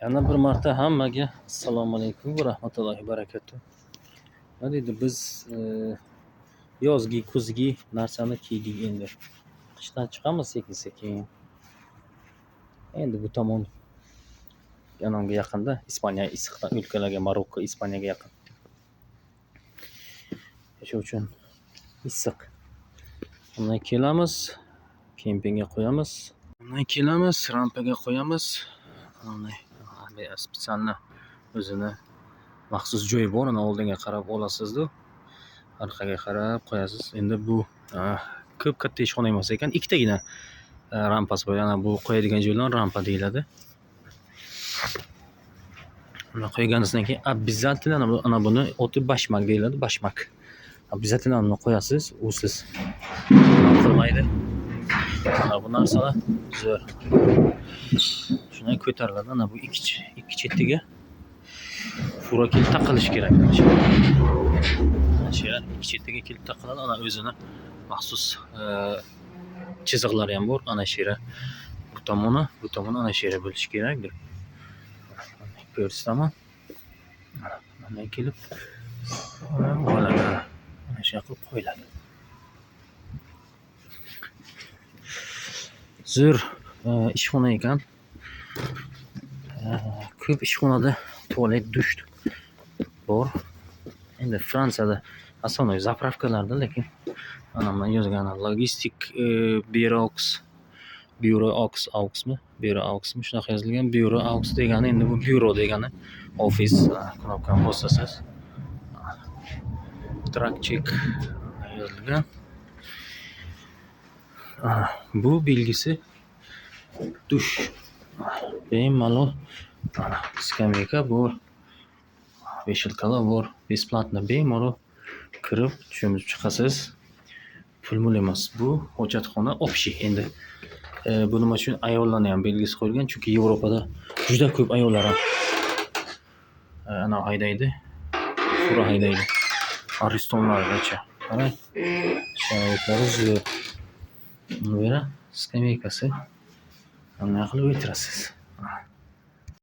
Yana bir marta hammaga assalomu alaykum va rahmatullohi barakatuh. Nima deydi, biz yozgi, kuzgi narsani kiydik endi. Qishdan chiqamiz sekin-sekin. Endi bu tomon anonga yaqinda, Ispaniya issiqdan o'lkalarga, Marokko, Ispaniyaga yaqin. O'sha uchun issiq. Undan kelamiz, kempingga qo'yamiz. Undan kelamiz, rampaga qo'yamiz. Unday специально o'zini maxsus joyi bor, uni oldinga qarab olasiz-da, orqaga qarab qo'yasiz. Endi bu ko'p katta ishxona emas ekan, ikkitagina rampasi bor. Yana bu qo'yadigan joylar rampa deyiladi. Uni qo'yganingizdan keyin обязательно ana buni oti bashmak deyiladi, bashmak. Обязательно uni qo'yasiz, usiz qilmaydi. Mana bu narsalar zo'r. Shundan ko'tariladi. Ana bu ikki chetiga fura kelib taqilishi kerak. Mana shu. Mana shu ikki chetiga kelib taqiladi. Ana o'zini maxsus chiziqlari ham bor. Ana shu yeri bu tomoni, bu tomoni ana shu yeri bo'lishi kerak deb ko'rsataman. Mana bunday kelib oladi. Mana shu qilib qo'yiladi. Zo'r ishxona ekan. Ko'p ishxonada tualet, dush bor. Endi Fransiyada основной zapravkalarda, lekin ana mana yozgan logistik Bureaux, Bureau aux Auxmi? Bureau Auxmi shunaqa yozilgan. Bureau Aux degani endi bu byuro degani ofis. Knopkani bosasiz. Truck check yozilgan. Bu belgisi dush. Bemalol mana skameyka bor, vешалkalar bor, бесплатно bemalol kirib cho'milib chiqasiz. Pul emas. Bu hojatxona общий endi. Bu nima uchun ayollarni ham belgisi qo'yilgan, chunki Yevropada juda ko'p ayollar ham ana haydaydi, fura haydaydi. Aristonlargacha. Qarang, sharoitlari zo'r. Bu yeri skameykasi. Bunday qilib o'tirasiz.